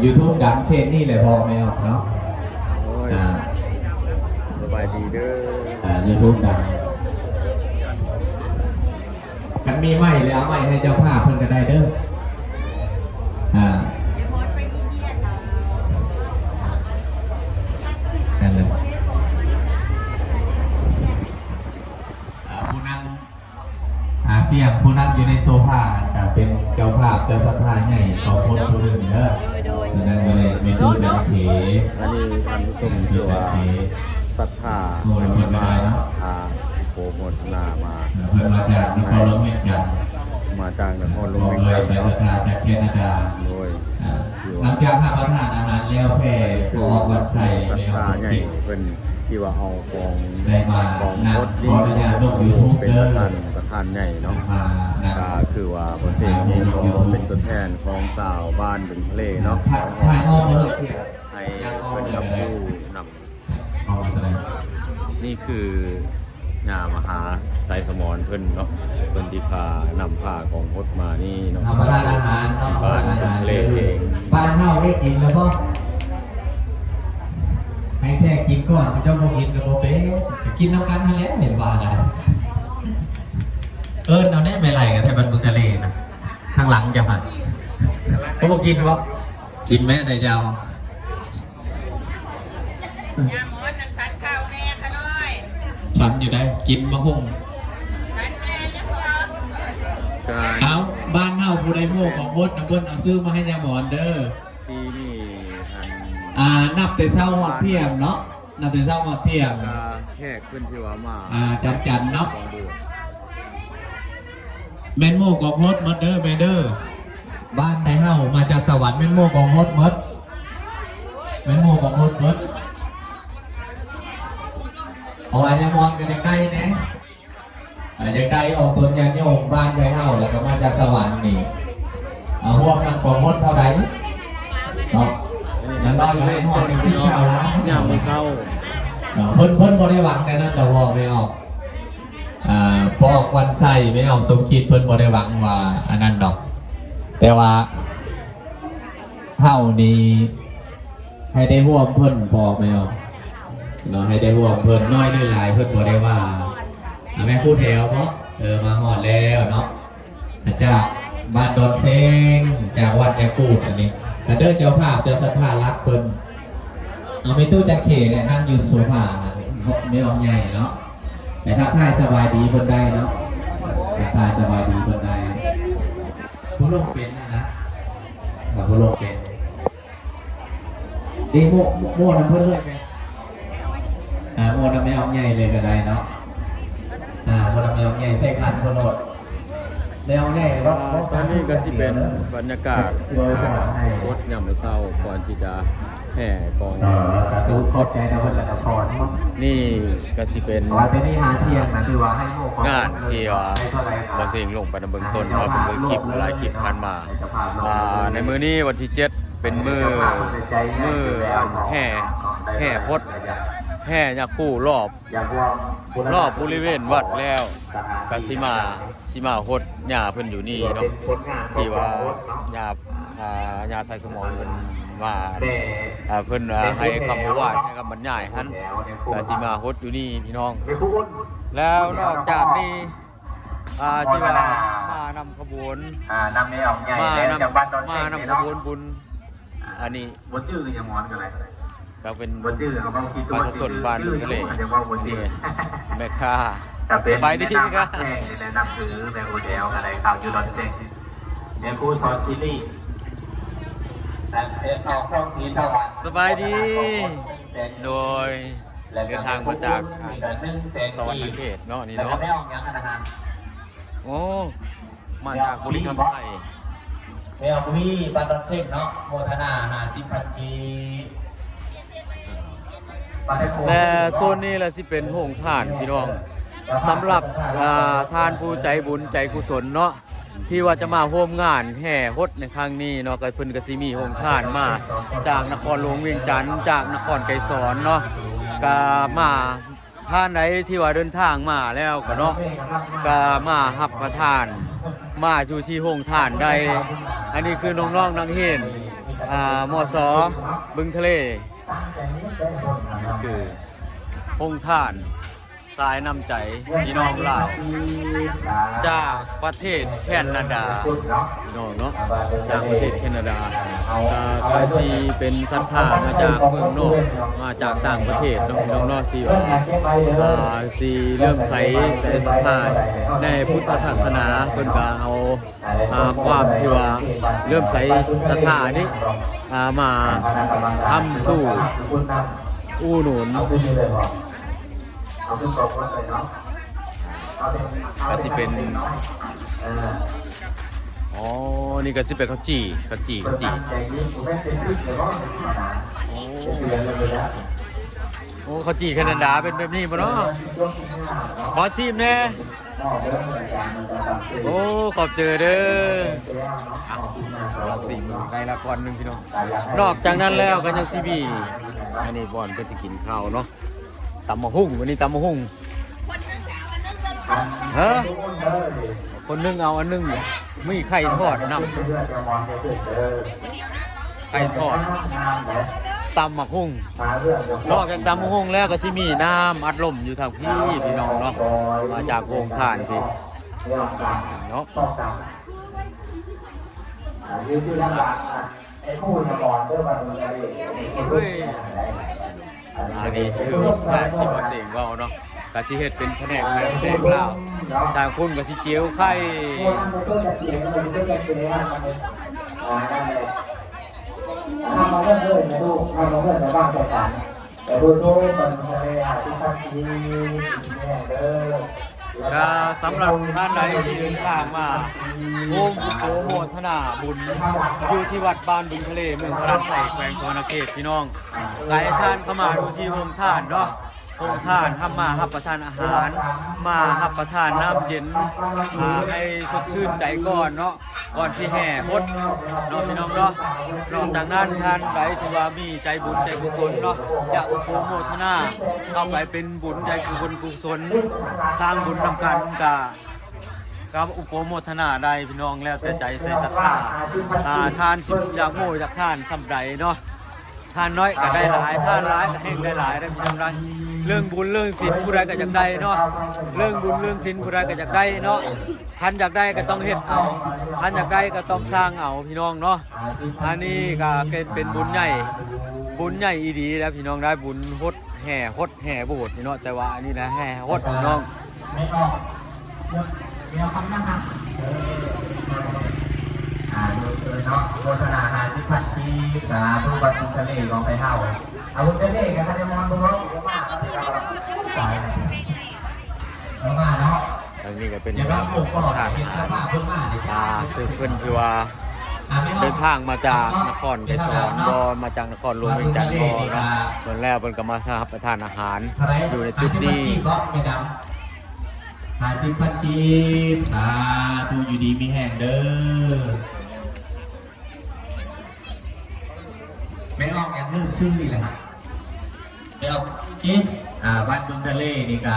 YouTube ດັງເຂດນີ້ແຫຼະ ພໍ່ແມ່ອອກເນາະ. ໂອ້ຍ ອ່າ ສະບາຍດີເດີ ອ່າ YouTube ດັງ. ຄັນມີໄມ້ແລ້ວ ເອົາໄມ້ໃຫ້ເຈົ້າພາບເພິ່ນກໍໄດ້ເດີ. ອ່າ ນັ້ນແຫຼະ ອ່າ ຜູ້ນຳ ອ່າ ສຽງຜູ້ນຳຢູ່ໃນໂຊຟາ ກໍເປັນເຈົ້າພາບເຈົ້າສັດທາໃຫຍ່ຂອງຄົນຜູ້ໜຶ່ງເດີ. ໂດຍ ໂດຍ ໂດຍ ນັ້ນກໍເລີຍແມ່ຕູ້ຈັນເຂ ອັນນີ້ທ່ານຜູ້ຊົມ ອ່າ ທີ່ວ່າສັດທາ ໂອ້ຍ ເພິ່ນມາ ເພິ່ນມາ ອ່າ ໂປຣໂມດໜ້າມາ ເພິ່ນມາຈາກນະຄອນຫຼວງວຽງຈັນ ມາຈາກນະຄອນຫຼວງວຽງຈັນ ສາຍສັດທາຈາກແຄນາດາ. ໂດຍ ອ່າ ຫຼັງຈາກຮັບປະທານອາຫານແລ້ວ ແຜ່ກໍອອກວັນໄຊ ສັດທາໃຫຍ່ເພິ່ນ ທີ່ວ່າເອົາຂອງ ໄດ້ມາ ຂອງ ນະ ກົດນີ້ ຂໍອະນຸຍາດລົງ YouTube ເດີ ເປັນປະທານ ປະທານໃຫຍ່ເນາະ. ອ່າ ນະ ກໍຄືວ່າບໍ່ເສງນີ້ກໍເປັນຕົວແທນຂອງຊາວບ້ານບຶງທະເລເນາະ ຖ່າຍ ຖ່າຍອອກເລີຍ ໃຫ້ເພິ່ນກັບຜູ້ນຳ. ນີ້ຄືຍ່າມະຫາໄຊສະໝອນເພິ່ນເນາະ ເພິ່ນທີ່ພານຳພາຂອງຫົດມານີ້ເນາະ ຮັບປະທານອາຫານເນາະ ຮັບປະທານອາຫານເລີຍ. ບ້ານເຮົາໄດ້ກິນແລ້ວບໍ່? ໃຫ້ແຂກກິນກ່ອນ ເຈົ້າບໍ່ກິນກໍບໍ່ເປັນ ໄປກິນນຳກັນຫັ້ນແຫຼະ ເຫັນວ່າກັນ. ເອີ້ນເອົາແດ່ແມ່ໄຫຼ ກໍໄທບ້ານບຶງທະເລນະ ທາງຫຼັງເຈົ້າຫັ້ນ ບໍ່ກິນບໍ່? ກິນແມ້ໄດ້ເຈົ້າ. ຍາໝອນນັ້ນສັນເຂົ້າແນ່ຂະນ້ອຍ ສັນຢູ່ໃດ ກິນມະຫຸ່ງ ສັນແນ່ຍັງບໍ່ ເອົາ ບ້ານເຮົາຜູ້ໃດຮູ້ຂອງຫົດນະ ເພິ່ນເອົາຊື້ມາໃຫ້ຍາໝອນເດີ. ຊີນີ້ ອັນ ອ່າ ນັບແຕ່ເຊົ້າຮອດທ່ຽງເນາະ ນັບແຕ່ເຊົ້າຮອດທ່ຽງ ກໍແຂກເພິ່ນທີ່ວ່າມາ ອ່າ ຈັນຈັນເນາະ ແມ່ນໝູ່ກອງຫົດໝົດເດີແມ່ເດີ. ບ້ານໃດເຮົາມາຈາກສະຫວັນ ແມ່ນໝູ່ກອງຫົດໝົດ ແມ່ນໝູ່ກອງຫົດໝົດ. ເພາະວ່າຍາມອນກໍຢາກໄດ້ແດ່ ອ່າ ຢາກໄດ້ອອກຕົນຍາດໂຍມບ້ານໃດເຮົາ ແລ້ວກໍມາຈາກສະຫວັນນີ້ ເອົາຮ່ວມນຳກອງຫົດເທົ່າໃດເນາະ ຢ່າງໜ້ອຍກໍໃຫ້ຮອດຈັກສິບຊາວລ້ານ ຍາມມື້ເຊົ້າ ເນາະ. ເພິ່ນ ເພິ່ນບໍ່ໄດ້ຫວັງແນວນັ້ນດອກ ເວົ້າແມ່ອອກ ອ່າ ປອກວັນໄຊ ແມ່ອອກສົມຄິດ ເພິ່ນບໍ່ໄດ້ຫວັງວ່າອັນນັ້ນດອກ ແຕ່ວ່າເຮົານີ້ໃຫ້ໄດ້ຮ່ວມເພິ່ນ ປອກແມ່ອອກເນາະ ໃຫ້ໄດ້ຮ່ວມເພິ່ນ ນ້ອຍຫຼືຫຼາຍເພິ່ນບໍ່ໄດ້ວ່າ. ອ່າ ແມ່ຄູແຖວເນາະ ເອີ ມາຮອດແລ້ວເນາະ ຈາກບ້ານດອນເຊງ ຈາກວັດຍາກູດ ອັນນີ້ ແລະເດີ ເຈົ້າພາບເຈົ້າສັດທາຫຼັກເພິ່ນ ເອົາແມ່ຕູ້ຈັກເຂແຫຼະ ນັ່ງຢູ່ໂຊຟາ ແມ່ອອກໃຫຍ່ເນາະ. ໄປທັກທາຍສະບາຍດີເພິ່ນໄດ້ເນາະ ທັກທາຍສະບາຍດີເພິ່ນໄດ້. ຜູ້ລົງເປັນນະ ເອີ ຜູ້ລົງເປັນ ເດ ໂມ ໂມ ໂມນຳເພິ່ນເລີຍແມ່ ອ່າ ໂມນຳແມ່ອອກໃຫຍ່ເລີຍກໍໄດ້ເນາະ ອ່າ ໂມນຳແມ່ອອກໃຫຍ່ ໃສ່ຂັນເພິ່ນໂລດ. ແນວໃຫຍ່ເນາະ ອ່າ ຕອນນີ້ກໍຊິເປັນບັນຍາກາດ ອ່າ ສົດຍາມເຊົ້າ ກ່ອນທີ່ຈະແຫ່ກອງ ເອີ ສາທຸ ຂອບໃຈນະເພິ່ນລະນະຄອນເນາະ. ນີ້ກໍຊິເປັນ ເພາະວ່າແຕ່ນີ້ຫາທ່ຽງນະ ຖືວ່າໃຫ້ໝູ່ ງານທີ່ວ່າ ເອີ ບໍ່ເສັງລົງໄປນຳເບື້ອງຕົ້ນເນາະ ເປັນເບິ່ງຄລິບຫຼາຍຄລິບຜ່ານມາ ອ່າ ໃນມື້ນີ້ວັນທີເຈັດ ເປັນມື້ ມື້ອັນແຫ່ ແຫ່ຫົດ ແຫ່ຍາຄູລອບ ລອບບໍລິເວນວັດແລ້ວ ກະຊິມາ ຊິມາຫົດຍ່າເພິ່ນຢູ່ນີ້ເນາະ ທີ່ວ່າຍ່າ ອ່າ ຍ່າໄຊສະໝອນເພິ່ນມາ ອ່າ ເພິ່ນ ອ່າ ໃຫ້ຄຳປະຫວັດ ໃຫ້ຄຳບັນຍາຍຫັ້ນ ກະຊິມາຫົດຢູ່ນີ້ພີ່ນ້ອງ. ແລ້ວນອກຈາກນີ້ ອ່າ ທີ່ວ່າມານຳຂະບວນ ອ່າ ນຳແມ່ອອກໃຫຍ່ ມານຳ ມານຳຂະບວນບຸນ ອັນນີ້ ບໍ່ຈື່ກໍຢ່າໝອນກໍໄດ້ ກໍເປັນ ບໍ່ຈື່ກໍເວົ້າຜິດ ປະຊາຊົນບ້ານເມືອງທະເລ ແມ່ຄ້າ ສະບາຍດີແມ່ຄ້າ ແມ່ນັບຖືແມ່ໂອແດວກໍໄດ້ ຂ່າວຢູ່ດອນເຊັງ ແມ່ຄູສອນຊີຣີ ແລະ ເອີ ນ້ອງທອງສີສະຫວັນ ສະບາຍດີ ໂດຍ ເດີນທາງມາຈາກສະຫວັນນະເຂດເນາະ ນີ້ເນາະ ແລ້ວກໍແມ່ອອກຫຍັງຫັ້ນນະ ໂອ້ ມາຈາກບໍລິຄຳໄຊ ແມ່ອອກວີ ບ້ານດອນເຊັງເນາະ ໂມທະນາຫ້າສິບພັນກີບ ແລະ ໂຊນນີ້ລະຊິເປັນໂຮງທານພີ່ນ້ອງ ສຳລັບ ອ່າ ທ່ານຜູ້ໃຈບຸນໃຈກຸສົນເນາະ ທີ່ວ່າຈະມາຮ່ວມງານແຫ່ຫົດໃນຄັ້ງນີ້ເນາະ ກໍເພິ່ນກໍຊິມີໂຮງທານມາຈາກນະຄອນຫຼວງວຽງຈັນ ຈາກນະຄອນໄກສອນເນາະ ກໍມາ ທ່ານໃດທີ່ວ່າເດີນທາງມາແລ້ວກໍເນາະ ກໍມາຮັບປະທານ ມາຢູ່ທີ່ໂຮງທານໄດ້. ອັນນີ້ຄືນ້ອງໆນັກຮຽນ ອ່າ ມສ ບຶງທະເລ ຄືໂຮງທານສາຍນ້ຳໃຈພີ່ນ້ອງລາວ ຈາກປະເທດແຄນາດາ ພີ່ນ້ອງເນາະ ຈາກປະເທດແຄນາດາ. ອ່າ ກໍຊິເປັນສັດທາມາຈາກເມືອງນອກ ມາຈາກຕ່າງປະເທດເນາະ ພີ່ນ້ອງເນາະ ທີ່ວ່າ ອ່າ ຊິເຫຼື້ອມໃສໃສ່ສັດທາໃນພຸດທະສາສະໜາ. ເພິ່ນກໍເອົາ ອ່າ ຄວາມທີ່ວ່າເຫຼື້ອມໃສສັດທານີ້ ອ່າ ມາຄ້ຳຊູ້ອູ່ໜູນ ກໍຊິເປັນ ອໍ ນີ້ກໍຊິເປັນເຂົ້າຈີ່ ເຂົ້າຈີ່ ເຂົ້າຈີ່. ໂອ້ ເຂົ້າຈີ່ແຄນາດາເປັນແບບນີ້ບໍ່ເນາະ? ຂໍຊີມແດ່. ໂອ້ ຂອບໃຈເດີ. ອ່ະ ລອງຊີມໄດ້ລະກ່ອນໜຶ່ງພີ່ນ້ອງ. ນອກຈາກນັ້ນແລ້ວກໍຍັງຊິມີ ອັນນີ້ບ່ອນເພິ່ນຊິກິນເຂົ້າເນາະ ຕຳໝາກຫຸ່ງ. ມື້ນີ້ຕຳໝາກຫຸ່ງ ຮະ ຄົນໜຶ່ງເອົາອັນໜຶ່ງ ມີໄຂ່ທອດນຳ ໄຂ່ທອດ ຕຳໝາກຫຸ່ງ. ນອກຈາກຕຳໝາກຫຸ່ງແລ້ວກໍຊິມີນ້ຳອັດລົມຢູ່ທາງພີ້ ພີ່ນ້ອງເນາະ ມາຈາກໂຮງທານພີ້ເນາະ. ອັນນີ້ຄື ອ່າ ອັນນີ້ຄືແຜກທີ່ບໍ່ເສັງເວົ້າເນາະ ກະຊິເຮັດເປັນພະແນກແບບແບບລາວ. ທາງພຸ້ນກະຊິຈຽວໄຂ່ ກະສຳລັບທ່ານໃດທີ່ເດີນທາງມາໂຮມອຸປະໂມທະນາບຸນ ຢູ່ທີ່ວັດບ້ານບຶງທະເລ ເມືອງພະລານໄຊ ແຂວງສະຫວັນນະເຂດ ພີ່ນ້ອງ ໃຫ້ທ່ານເຂົ້າມາຢູ່ທີ່ໂຮງທານເນາະ. ໂຮງທານ ຮັບມາຮັບປະທານອາຫານ ມາຮັບປະທານນ້ຳເຢັນ ອ່າ ໃຫ້ສົດຊື່ນໃຈກ່ອນເນາະ ກ່ອນຊິແຫ່ຫົດເນາະ ພີ່ນ້ອງເນາະ. ນອກຈາກນັ້ນ ທ່ານໃດທີ່ວ່າມີໃຈບຸນໃຈກຸສົນເນາະ ຢາກອຸປະໂມທະນາເຂົ້າໄປເປັນບຸນໃຈກຸສົນ ກຸສົນ ສ້າງບຸນນຳກັນ ກະ ກະອຸປະໂມທະນາໄດ້ ພີ່ນ້ອງ ແລ້ວແຕ່ໃຈໃສ່ສັດທາ. ອ່າ ທ່ານຊິຢາກໂມຢາກທານສ່ຳໃດເນາະ ທານນ້ອຍກໍໄດ້ຫຼາຍ ທານຫຼາຍກໍແຮ່ງໄດ້ຫຼາຍເດີ ພີ່ນ້ອງເດີ. ເລື່ອງບຸນເລື່ອງສິນຜູ້ໃດກໍຢາກໄດ້ເນາະ ເລື່ອງບຸນເລື່ອງສິນຜູ້ໃດກໍຢາກໄດ້ເນາະ. ຄັນຢາກໄດ້ກໍຕ້ອງເຮັດເອົາ ຄັນຢາກໄດ້ກໍຕ້ອງສ້າງເອົາ ພີ່ນ້ອງເນາະ. ອັນນີ້ກໍເປັນ ເປັນບຸນໃຫຍ່ ບຸນໃຫຍ່ອີ່ຫຼີແລ້ວ ພີ່ນ້ອງເດີ ບຸນຫົດແຫ່ ຫົດແຫ່ໂບດນີ້ເນາະ. ແຕ່ວ່າອັນນີ້ນະ ແຫ່ຫົດ ພີ່ນ້ອງ ແມ່ນອອກ ແນວຄຳນະຮັກ ເອີ ອ່າ ໂດຍ ໂດຍເນາະ ໂມທະນາຫ້າສິບພັນກີບ ສາທຸ ບັດບຸນທະເລຂອງໄທເຮົາ. ອາ ບຸນທະເລກໍຄັນໄດ້ມອນບໍ່ເວົ້າ ບໍ່ມາ ຕາຍ ບໍ່ມາເນາະ. ທາງນີ້ກໍເປັນ ເອີ ທາງ ອ່າ ຄືເພິ່ນທີ່ວ່າ ອ່າ ເດີນທາງມາຈາກນະຄອນໄກສອນບໍ່ ມາຈາກນະຄອນຫຼວງວຽງຈັນບໍ່ເນາະ. ເພິ່ນແລ້ວເພິ່ນກໍມາຮັບປະທານອາຫານຢູ່ໃນຈຸດນີ້. ຫ້າສິບພັນກີບ ສາທຸ ຢູ່ດີມີແຮງເດີ. ແມ່ອອກຫຍັງ ລືມຊື່ອີກແລ້ວ ແມ່ອອກ ເອະ ອ່າ ວັດບຶງທະເລນີ້ກະ